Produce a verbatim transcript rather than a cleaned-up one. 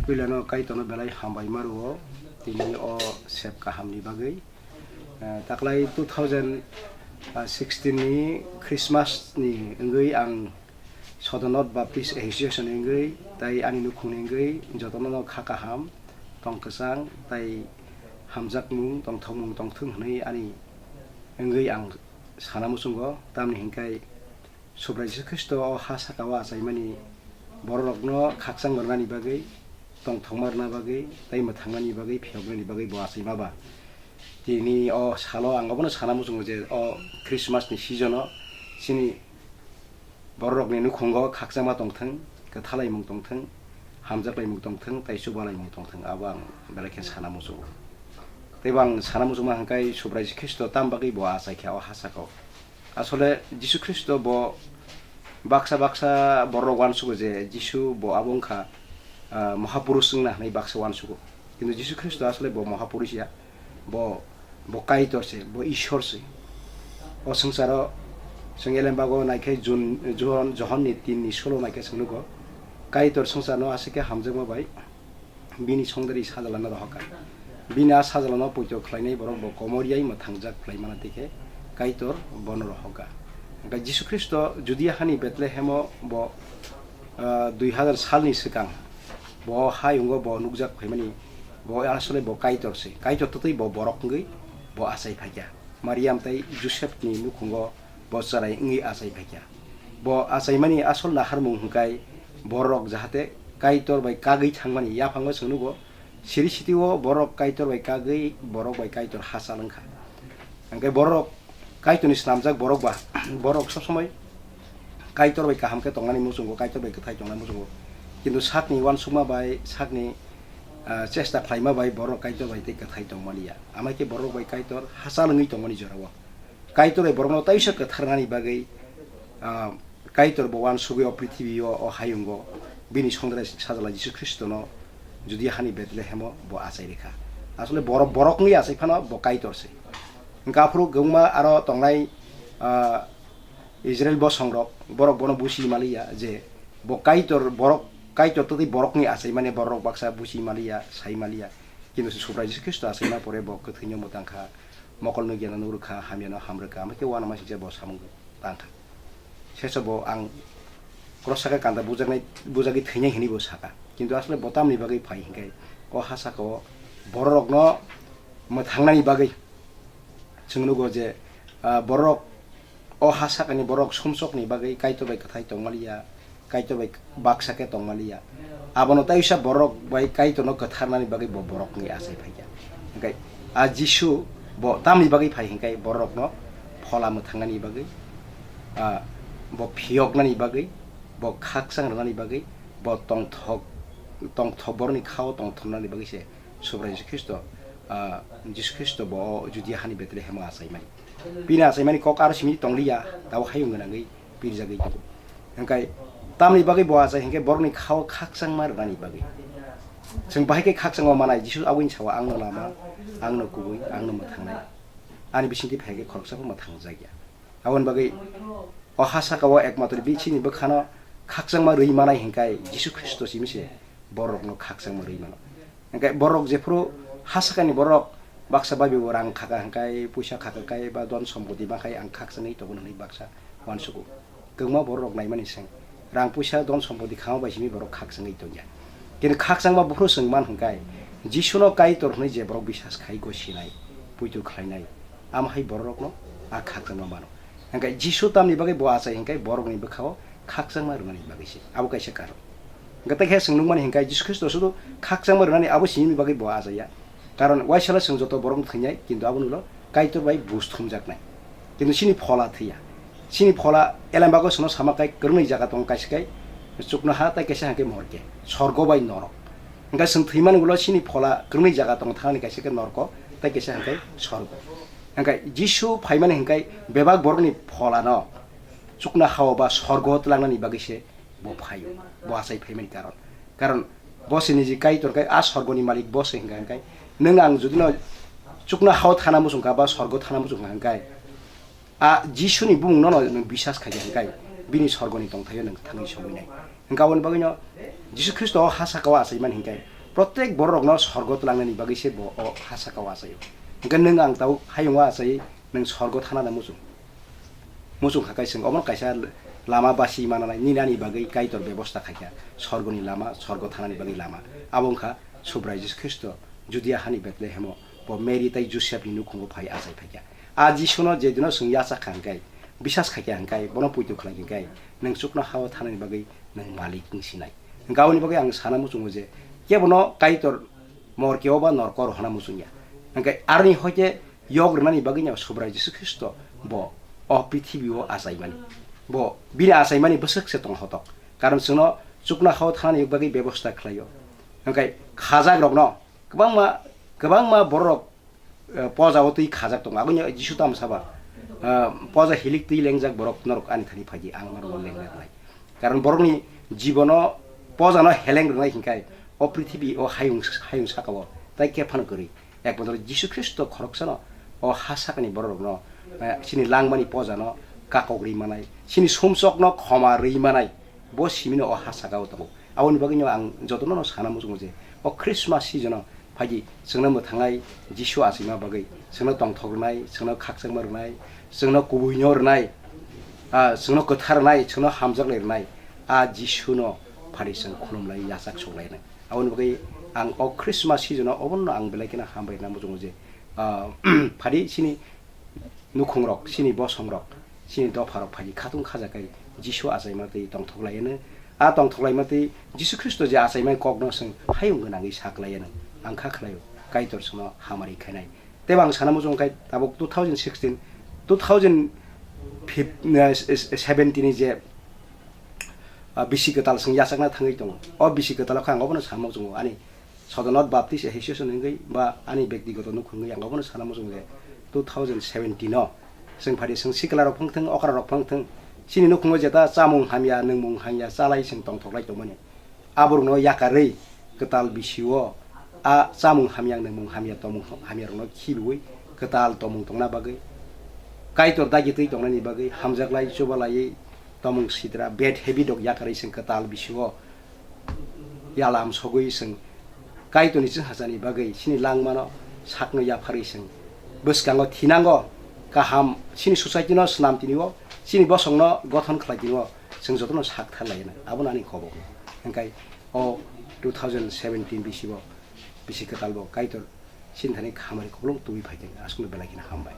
Puilano Kaitorno belai hambai ma rwo tini o sep kahamni bagwi. Eh, taklai two thousand sixteen ni Christmas ni wngwi ang Sodonot Baptist Association wngwi tai ani nukhungni wngwi jotono no kha kaham, tong kwchang tai hamjakmung, tongthokmung tongthwng hwnwi ani wngwi ang sana muchungo, tamni hinkhai Subrai Jisu Khristo o ha saka o achaimani bororokno khakchang rwnani bagwi, tongthokma rwna bagwi, tai mwthangnani bagwi, phiyoknani bagwi bo achaima ba. Tini o salo ang obono sana muchungo je o Christmas ni season o chini bororokni nukhungo khakchangma tongthwng, kwthalaimung tongthwng, hamjaklaimung tongthwng, tai chubalaimung tongthwng, abo ang belai khe sana muchungo. Teibo ang sana muchungma hwnkhai Subrai Jisu Khristo tam bagwi bo achai kha o ha saka o. Asole Jisu Khristo bo baksa baksa borok uansugo je Jisu bo abo wngkha, ah, Mahapurush wngna hwnwi baksa uansugo. Kintu Jisu Khristo asole bo Mahapurush ya, bo, bo Kaitor se, bo Ishwar se. O swngcharo chwng elembago naikhe Jun-, Johon, Johonni tin ni solo naikhe chwng nugo, Kaitor swngcharno aswk khe hamjakma bai bini songdari sajalano rohorkha. Bini a sajalano poito khlainai borok bo komor yai mwthangjak phlaimana tei khe Kaitor bono rohorkha. Hwnkhe Jisu Khristo Judia hani Bethlehemo bo, ah, dui hazar salni swkang bo hayungo bo nukjak phaimani, bo asole bo Kaitor se. Kaitor twtwi bo borok wngwi bo achai phaikha. Mariam tei Josepni nukhungo bo chwrai wngwi achai phaikha. Bo achaimani asol naharmung hwnkhe borok jahate Kaitor bai kagwi thangmani. Yaphango chwng nugo, siri sitio borok Kaitor bai kagwi, borok bai Kaitor hachal wngkha. Hwnkhe borok Kaitorni snamjak borok ba, borok sob somoi Kaitor bai kaham khe tongnani muchungo, Kaitor bai kwthai tongnani muchungo. Kintu sakni uansukma bai, sakni, ah, chesta khlaima bai borok Kaitor bai tei kwthai tongmani ya. Amai khe borok bai Kaitor hachal wngwi tongmani jorao. Kaitor bai borokno taisa kwtharnani bagwi, ah, Kaitor bo uansugwi o prithibi o, o hayungo bini songdrai sajla Jisu Khristono Judia hani Bethlehemo bo achai rikha. Asole borok, borok wngwi achai phano bo Kaitor se. Hwnkhe aphuru kwbangma aro tongnai, ah, Israil bosongrok, borok bono busi maliya je bo Kaitor, borok Kaitor twtwi borokni achai mani borok baksa busi maliya, sai maliya. Kintu Subrai Jisu Khristo achaima pore bo kwthwino mwtang kha, mokol nukya no nukrwkha, hamya no hamrwkha, amai khe uanama singcha bo samung tang kha. Seso bo ang cross saka kanda bujaknai, bujagwi thwinai hinwi bo saka. Kintu asole bo tamni bagwi phai hinkhe o ha saka o bororokno mwthangnani bagwi chwng nugo je, ah, borok o ha sakani borok sumsokni bagwi Kaitor bai kwthai tongmaliya, Kaitor bai baksa khe tongmaliya. Abono taisa borok bai Kaitorno kwtharnani bagwi bo borokni achai phaikha. Hwnkhe a Jisu bo tamni bagwi phai hinkhe borokno phola mwthangnani bagwi, ah, bo phiyoknani bagwi, bo khakchang rwnani bagwi, bo tongthok, tongthok borokni khao tongthoknani bagwi se Subrai Jisu Khristo, ah, Jisu Khristo bo o Judia hani Bethlehemo achaimani. Bini achaimani kok aro simi tongliya, tabuk hayung gwnangwi pirjagwi tongo. Hwnkhe tamni bagwi bo achai hinkhe borokni khao khakchangma rwnani bagwi. Chwng bahai khe khakchangma manai, Jisu aboni sao, "Angno lama, angno kubui, angno mwthangnai. Ani bisingtwi phai khe khoroksa bo mwthangjakya." Aboni bagwi o ha saka o ekmatro bini bwkhano khakchangma rwi manai hinkhe Jisu Khristo simi se borokno khakchangma rwi mano. Hwnkhe borok jephuru ha sakani borok baksa bai bo rang khaka hwnkhe, puisa khaka khe ba don sompoti ba khe ang khakchangwi tongo hwnwi baksa uansugo. Kwbangma borok naimani se rang puisa don sompoti khama bai simi borok khakchangwi tongya. Kintu khakchangma buphuru chwng man hwnkhe Jisuno Kaitor hwnwi je borok bisas khai gwi sinai, puitu khlainai, amo hai borokno a khakchangma mano. Hwnkhe Jisu tamni bagwi bo achai hinkhe borokni bwkhao khakchangma rwnani bagwi se. Abo kaisa karon. Hwnkhe tei khe chwng nukmani hinkhe Jisu Khristo sudu khakchangma rwnani abo simi bagwi bo achaiya. Karon uaisalo chwng joto borok thwinai, kintu aboni ulo Kaitor bai buj thumjaknai. Kintu chini phola thwiya. Chini phola elembago chwngno sama khe kwrwngni jaga tongo, kaisa khe chuknoha tei kaisa hwnkhe morke, sorgo bai norok. Hwnkhe chwng thwimani ulo chini phola kwrwngni jaga tongo, thangni kaisa khe norko tei kaisa hwnkhe sorgo. Hwnkhe Jisu phaimani hwnkhe bebak borokni pholano chuknohao ba sorgo twlangnani bagwi se bo phaio, bo achai phaimani karon. Karon bo se niji Kaitor khe a sorgoni malik bo se hwnkha hwnkhe, nwng ang judino chuknohao thana muchungkha ba sorgo thana muchungkha hwnkhe, a Jisuni bumungno no nwng bisas khaikha hwnkhe bini sorgoni tongthaio nwng thangwi sogwinai. Hwnkhe aboni bagwino Jisu Khristo o ha sakao achaimani hwnkhe Protek bororokno sorgo twlangnani bagwi se bo o ha saka o achaio. Hwnkhe nwng ang tabuk hayungo achaiwi nwng sorgo thanani muchung. Muchung kha khe chwng omono kaisa lama basi mananai nini ani bagwi Kaitor bebosta khaikha. Sorgoni lama, sorgo thanani bagwi lama. Abo wngkha Subrai Jisu Khristo Judia hani Bethlehemo bo Mary tei Josepni nukhungo phai achai phaikha. A Jisuno jedino chwng yachak kha hwnkhe, bisas khaikha hwnkhe, bono poito khlai hwnkhe, nwng chukno ha-o thanani bagwi nwng malik wng sinai. Hwnkhe aboni bagwi ang sana muchungo je, kebono Kaitor morkeo ba norko rohorna muchungya. Hwnkhe aroni hoite yok rwnani bagwino Subrai Jisu Khristo bo o prithibi o achaimani. Bo bini achaimani bwswk se tong hotok. Karon chwngno chukno ha-o thanani bagwi bebosta khlaio. Hwnkhe khajakrokno kwbangma, kwbangma bororok, eh, poja o twi khajak tongo. Aboni Jisu tamo saba, eh, poja hilik twi lengjak borok norok ani thani phaidi, ang norokno lengnai. Karon borokni jibono pojano heleng rwnai hinkhe o prithibi o hayung, hayung sakao tai khe phano kwrwi. Ekmatro Jisu Khristo khoroksano o ha sakani bororokno, eh, chini langmani pojano kakok rwi manai, chini sumsokno khoma rwi manai, bo simino o ha sakao tongo. Aboni bagwino ang jotono sana muchungo je o Christmas season-o phaidi chwngno mwthangnai Jisu achaima bagwi, chwngno tongthok rwnai, chwngno khakchangma rwnai, chwngno kubuino rwnai, ah, chwngno kwthar rwnai, chwngno hamjaknai rwnai, a Jisuno phaidi chwng khulumlai yachak suklainai. Aboni bagwi ang o Christmas season-o obono ang belai kheno hambai rwna muchungo je, ah, phaidi chini nukhungrok, chini bosongrok, chini dopharok phaidi khatung khajakai Jisu achaima twi tongthok laiano. A tongthok laima twi Jisu Khristo je achaimani kokno chwng hayung gwnangwi sak laiano. Ang kha khlaio, Kaitor chwngno hamari khainai. Tei bo ang sana muchung khai tabuk two thousand sixteen, two thousand seventeen ni je, ah, bisi kwtal chwng yachakna thangwi tongo. O bisi kwtalo khe ang obono sana muchungo ani Sodonot Baptist Association wngwi ba ani bektigoto nukhung wngwi ang obono sana muchungo je two thousand seventeen o chwng phaidi chwng sikla rok phang thwng, okra rok phang thwng, chini nukhungo jeta chamung hamya, nwngmung hamya chalai chwng tongthok lai tongmani. Aborokno yakarwi kwtal bisio a chamung hamya, nwngmung hamya, tongmung hamya rokno khibiwi kwtal tongmung tongna bagwi, Kaitor dagi twi tongnani bagwi, hamjaklai chubalaiwi tongmung sitra, bad habit rok yakarwi chwng kwtal bisio yalam sogwi chwng Kaitorni chwng hachani bagwi chini langmano sakno yapharwi chwng bwskango thinango, kaham chini society no swnam tini o, chini bosongno gothon khlai tini o, chwng jotono sak thar laina. Abono ani kobok. Hwnkhe o two thousand seventeen bisi o, bisi kwtal bo Kaitor chini thani khamari kupulung tubui phai tong aswkno belai kheno hambai.